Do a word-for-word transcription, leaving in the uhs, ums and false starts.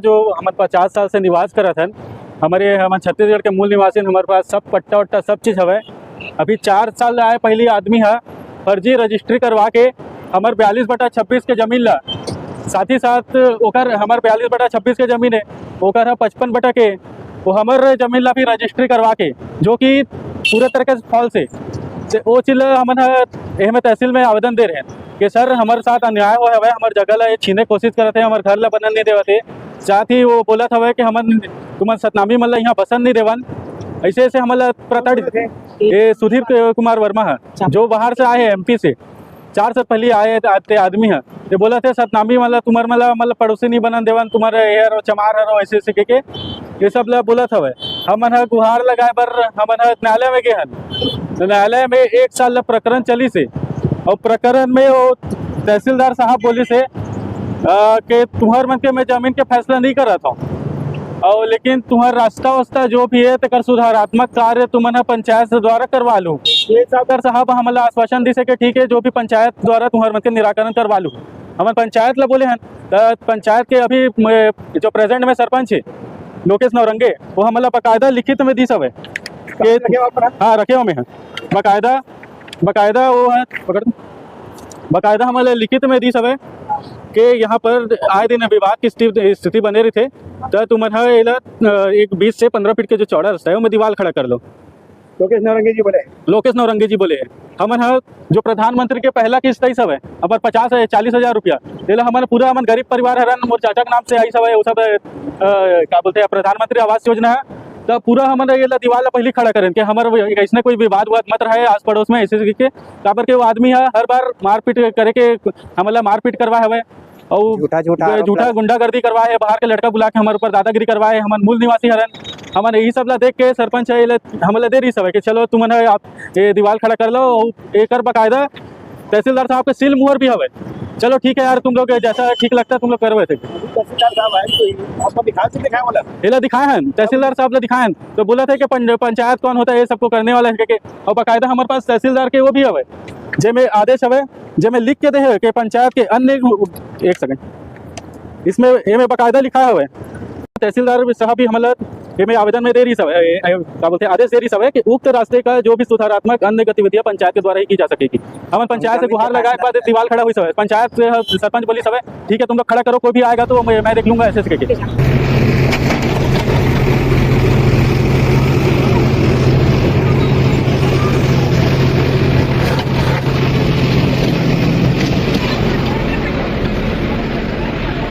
जो हमन पचास साल से निवास करत हन, हमरे, हमन छत्तीसगढ़ के मूल निवासी हन, हमर पास सब पट्टा वट्टा सब चीज हवय। अभी चार साल आए पहली आदमी ह फर्जी रजिस्ट्री करवा के हमर बयालीस बटा छब्बीस के जमीन ला, साथ ही साथ ओकर, हमर बयालीस बटा छब्बीस के जमीन है, ओकर ह पचपन बटा के, वो हमर जमीन ला भी रजिस्ट्री करवा के, जो कि पूरे तरीके से फॉल्स है। ते ओ चीज ला हमन ह एहमे तहसील में आवेदन दे रहे हैं कि सर, हमर साथ अन्याय होय हवय, हमर जगह ला ये छीने कोशिश करत हे, हमर घर ला बनन नहीं देवत हे, साथ ही वो बोलत हवय कि हमन, तुमन सतनामी मन ला यहाँ बसन नहीं देवन, ऐसे ऐसे हमन ला प्रताड़ित। ये सुधीर कुमार वर्मा है, जो बाहर से आए हैं एमपी से, चार साल पहले आए आते आदमी है, ये बोलत हे सतनामी मन ला, तुमर मन ला, मतलब पड़ोसी नहीं बनन देवन, तुमर ये हरो, चमार हरो, ऐसे ऐसे के, के ये सब ला बोलत हवय। हमन ह गुहार लगाए बर हमन ह न्यायालय में गे हन। तो न्यायालय में एक साल ला प्रकरण चलिस हे, और प्रकरण में वो तहसीलदार साहब बोलिस हे, अ, कि तुहर मन के मैं जमीन के फैसला नहीं करत हूँ, और लेकिन तुहर रास्ता वास्ता जो भी है, तेकर सुधारात्मक कार्य तुमन ह पंचायत से द्वारा करवा लू। ये तहसीलदार साहब हमन ला आश्वासन दिस हे कि ठीक है, जो भी पंचायत द्वारा तुहर मन के निराकरण करवा लू। हमन पंचायत ला बोले हन, त पंचायत के अभी म-, जो प्रेजेंट में सरपंच है लोकेश नौरंगे, वो हमन ला बाकायदा लिखित में दिस हवे कि रखे हो अपना? हाँ, रखे हो में है बाकायदा, बाकायदा वो है, पकड़, बाकायदा हमन ला लिखित में दिस हवे कि यहाँ पर आए दिन विवाद की स्थिति, स्थिति बने रहिथे, त तुमन ह एला, अ, एक बीस से पन्द्रह फीट के जो चौड़ा रास्ता है, ओमे दीवार खड़ा कर लो। लोकेश नौरंगी जी बोले। लोकेश नौरंगी जी बोले, हमन ह जो प्रधानमंत्री के पहला किस्त आइस हवे, अपन पचास, चालीस हजार रुपया, तेला हमन पूरा, हमन गरीब परिवार हरन, मोर चाचा के नाम से आइस हवे, वो सब, अ, का बोलते हैं, प्रधानमंत्री आवास योजना है, त पूरा हमन ये ला दीवार ला पहली खड़ा करेन कि हमर वो ऐसने कोई विवाद वाद मत रहे आस पड़ोस में, ऐसे के, काबर के वो आदमी है हर बार मारपीट करे के, हमन ला मारपीट करवा हवे, और झूठा, झूठा आरोप झूठा लगा। गुंडागर्दी करवा है, बाहर के लड़का बुला के हमारे ऊपर दादागिरी करवा है, हमन मूल निवासी हरन, हमन यही सब ला देख के सरपंच है, ये ला, हमन ला दे रही सब है कि चलो तुमन है, आप ये दीवार खड़ा कर लो, और एकर बाकायदा तहसीलदार साहब के सील मुहर भी हवे। चलो ठीक है यार, तुम लोग जैसा ठीक लगता है तुम लोग करवे थे। अभी तहसीलदार साहब आए तो आपको दिखा के दिखाए बोला? ये ला दिखाए हैं, तहसीलदार साहब ला दिखाए हैं, तो बोला था कि पंच-, पंचायत कौन होता है, ये सबको करने वाला है, के, के, और बाकायदा हमारे पास तहसीलदार के वो भी हवे, जेमे आदेश हवे, जेमे लिख के दे है कि पंचायत के अन्य, एक सेकंड, इसमें एमे बाकायदा लिखा हवे, तहसीलदार साहब भी हमला एमे आवेदन में दे रही सब, ए, ए, का बोलते हैं, आदेश दे रही सब है कि उक्त रास्ते का जो भी सुधारात्मक अन्य गतिविधियां पंचायत के द्वारा ही की जा सकेगी। हमन पंचायत से गुहार लगाए के बाद दीवार खड़ा हुई सब है, पंचायत से ह-, सरपंच बोली सब है, ठीक है, तुम लोग खड़ा करो, कोई भी आएगा तो मैं, मैं देख लूंगा, ऐसे ऐसे करके।